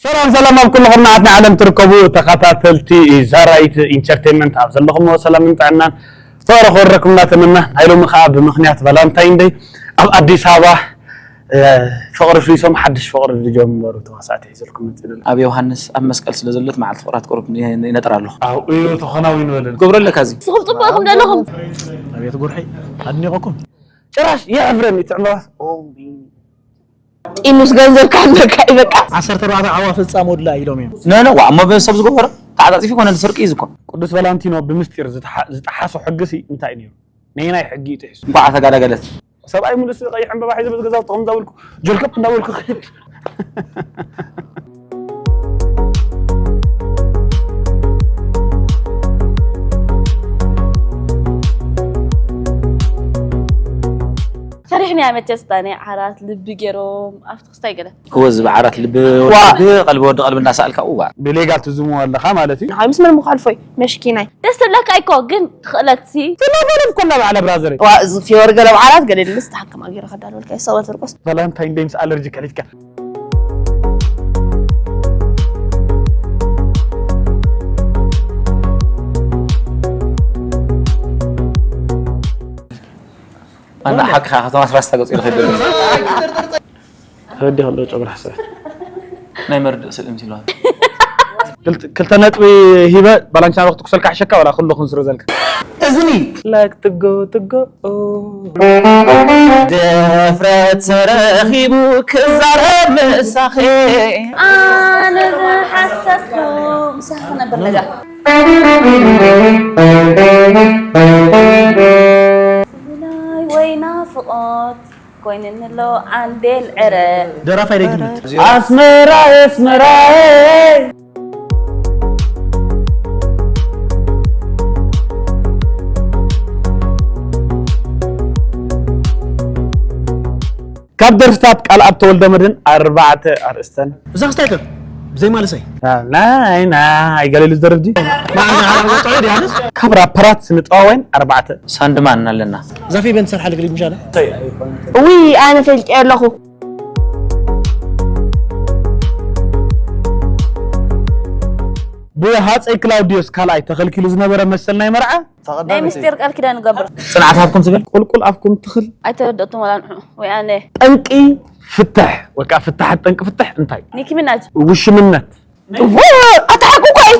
ሰላም ሰላም ኣብ ኩሉ ኩርናዓት ናይ ዓለም ትርከቡ ተኸታተልቲ ዛራይት ኢንተርቴይንመንት ኣብ ዘለኹሞ ሰላምን ጥዕናን ፍቕሪ ክወረኩም እናተመና ናይ ሎሚ ከዓ ብምኽንያት ቫላንታይን ደይ ኣብ ኣዲስ ኣበባ ፍቕሪ ፍሊሶም ሓድሽ ፍቕሪ ዝጀመሩ ተዋሳእቲ ሒዘልኩም መፂእ። ኣብ ዮሃንስ ኣብ መስቀል ስለ ዘሎት መዓልቲ ፍቕራት ቁሩብ ይነጥር ኣለኹ። ኣብኡ እዩ ተኸናዊኑ በለኒ። ገብረ ኣለካ እዚ ስኹም ፅቡቕኩም ደለኹም። ኣብየት ጉርሒ ኣድኒቐኩም። ጭራሽ የዕፍረኒ እቲ ዕምባባ። ጢኑስ ገንዘብ ካለካ ይበቃ። ዓሰርተ ኣርባዕተ ዓዋ ፍፃም ወድላ ኢሎም እዮም። ነነ ዋ እሞ ሰብ ዝገበሮ ተዓፃፂፊ ኮነ ስርቂ እዩ ዝኮ። ቅዱስ ቫላንቲኖ ብምስጢር ዝተሓ- ዝጠሓሶ ሕግሲ እንታይ ነይሩ? ነየናይ ሕጊ እዩ ጥሒሱ? እንኳዕ ተጋላገለት። ሰብኣይ ሙሉስ ቀይሕ ዕምበባ ሒዘ በዚ ገዛውቲ ከምዛ በልኩ ጀልከብ እንዳበልኩ ክድ ፈሪሕና መቸስ ዳኒ ዓራት ልቢ ገይሮም ኣብቲ ክስታይ ገለ እወ እዚ ብዓራት ልቢ ወዲ ቀልቢ ወዲ ቀልቢ እናሰኣልካ እዋ ብሌጋል ትዝሙ ኣለኻ ማለት እዩ። ንዓይ ምስ ምንም ክሓልፎ እዩ መሽኪናይ ደስ ትብለካ እኮ ግን ትኽእለትሲ ትናፈለት ኮላ ባዕላ ብራዘር ዋ እዚ ፊወር ገለ በዓላት ገለ ድልስ ተሓክማ ገይረ ከዳልወልካ ይሰበል ትርቆስ ቫላንታይን ደይ ምስ ኣለርጂ ከሊትካ ኣና ሓቅኻ ከተማ ስራስታ ገፂ ይኸይድ ተረዲ ከሎ ጨጉሪ ሓሰብ ናይ መርድእ ስእሊ ምሲልዋ ክልተ ነጥቢ ሂበ ባላንቻ ክትኩሰልካ ሕሸካ ወላ ኩሉ ክንስሮ ዘልካ እዝኒ ላክ ትጎ ትጎ ድፍረት ተረኺቡ ክዛረብ ምሳኺ ኣነ ዝሓሰብኩ ምሳኺ ክነብር ነጋ ናይ ወይ ናፍቆት ኮይንንሎ ዓንዴል ዕረ ደራፋይ ደይ ግምት ኣስመራ ኣስመራ ካብ ደርፍታት ቃልኣብ ተወልደመድህን ኣርባዕተ ኣርእስተን እዛ ክስታይ ከ ብዘይ ማለሰይ ናይ ናይ ገለሉ ዝደርፍ ድዩ ሓራጎጣዊ ዲያንስ ካብ ራፐራት ስንጠዋወይን ኣርባዕተ ሳንድማን ኣለና ዛፊ በን ትሰርሓ ልግሊ ምሻለ ውይ ኣነ ፈልጨ ኣለኹ ብሃፀይ ክላውዲዮስ ካልኣይ ተኸልኪሉ ዝነበረ መሰል ናይ መርዓ ናይ ምስጢር ቃል ኪዳን ንገብር ፅንዓት ሃብኩም ዝብል ቁልቁል ኣፍኩም ትኽል ኣይተረደእኩም ወላ ንዑ ወይ ኣነ ጠንቂ ፍትሕ ወይ ከዓ ፍትሓት ጠንቂ ፍትሕ እንታይ ኒኪ ሚናጅ ውሽምነት ኣታሓቁ እኮ እዩ